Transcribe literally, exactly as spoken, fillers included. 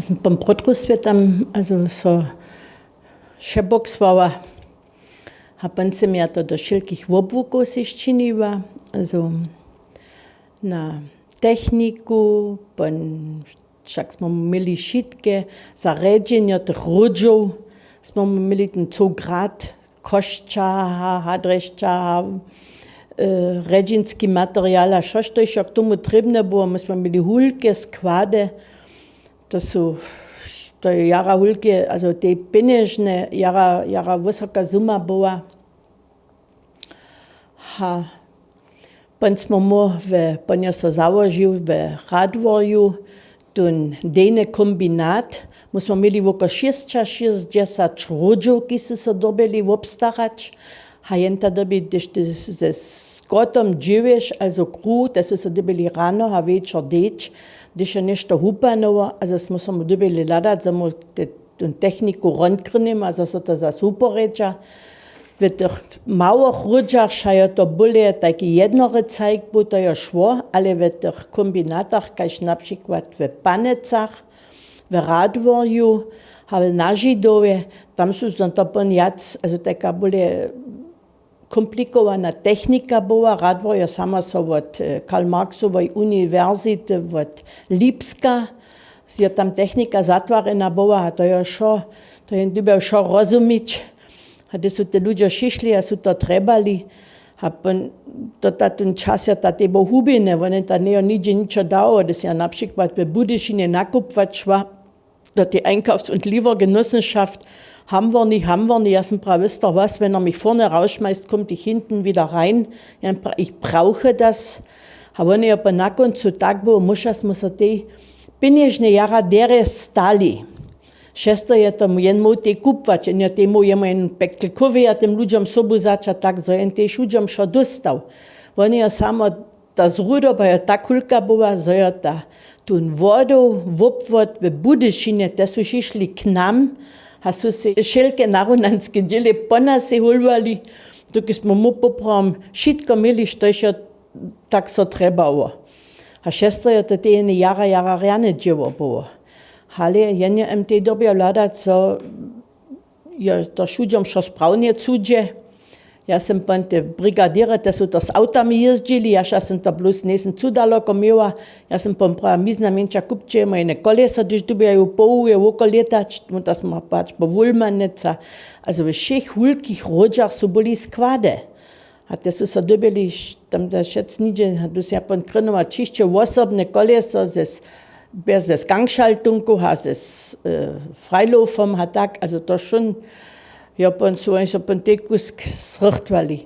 Sym pom protrustwje tam, also so šeboksłała. A pon sym ja to do wšelkich wobłukow sej sčiniła, also na techniku, pon, wšak smo měli wšitke zarjedźenja tych ródźow, smo měli ten cołk rad, košća, hadrešća, e, rjedźenski material a štož to hišće k tomu trěbne było. My smo měli hulke składy, to su, to je jara hulke, also te pjenježne, jara, jara wysoka suma była. Ha, pon smo mu w, pon jo so załožił w Radworju, ten dejny kombinat. My smo měli woko šěsćašěsćdźesat ródźow, kiž su so dyrbjeli wobstarać. A jenta dyrbi, hdyž ty ze skotom dźěłeš, also kruh, te su so dyrbjeli rano a wječor deć, hdyž je něšto hupanowo, also smo so mu dyrbjeli hladać, zo mu te, tu techniku rondkrnjemy, a zo so to zas wuporjedźa. W tych małych ródźach wšajo to bóle tajki jednory cajk, bu to jo šło, ale w tych kombinatach, kaž na přikład w Panecach, w Radworju a w Nažidowje, tam su so to pon wjac, also tajka bóle komplikowana technika była. Radworjo sama so wot, e, Karl Marxowej uniwersity, wot Lipska, je tam technika zatwarjena była, a to jo wšo, to je dyrbjał wšo rozumić. A hdy su te ludźo přišli a su to trjebali, a pon, to ta, ten čas je ta tej był hubjeny, wone ta njejo nihdźe ničo dało, hdy sym ja na přikład w Budyšinje nakupwać šła, do tej Einkaufs- und Liefergenossenschafta Hamworny, Hamworny, ja sym prawje z toho was, wenn er mich vorne rausschmeißt, kommt ich hinten wieder rein, ja, pra-, ich brauche das. A wone jo po na kóncu tak było, muša smy so tej pjenježnje jara derje stali. Šesto je to jen móhł tej kupwać, jen jo tej móhł jemu jen pekl kówje a tym ludźom sobu zača tak, zo jen tež ludźom wšo dóstał. Wone jo samo ta zrudoba jo tak hulka była, zo jo ta, tón wodow wobwod w Budyšinje, te su přišli k nam a su sej wšelke narunanske dźěle po nas sej hólowali, dokelž smo my poprawom wšitko měli, štož jo tak so trjebało. A šesto jo to tej jene jara, jara rjane dźěło było. Ale jen jo M T dyrbjał hladać, zo jo to wšudźom wšo sprawnje cudźe. Ja sym pon te brigadyrje, te su to z awtami jězdźili, jaž ja sym to blós njejsym cu daloko měła. Ja sym pon prawa, my znajmjeńša kupće mojene koleso, hdyž dyrbjaju połuje wokolětać, tomu ta smy pač po Wulmaneca. Also we wšěch wulkich ródźach su byli składy. A te su so dyrbjeli š-, tam da wšec nihdźe, a tu sym ja pon krynowa, ćišće wosobne koleso ze s-, bjez, ze skankšaltunkow a ze s-, e, freilofom a tak, also to wšón, jo, pon su woni so pon tej kusk zrychtowali.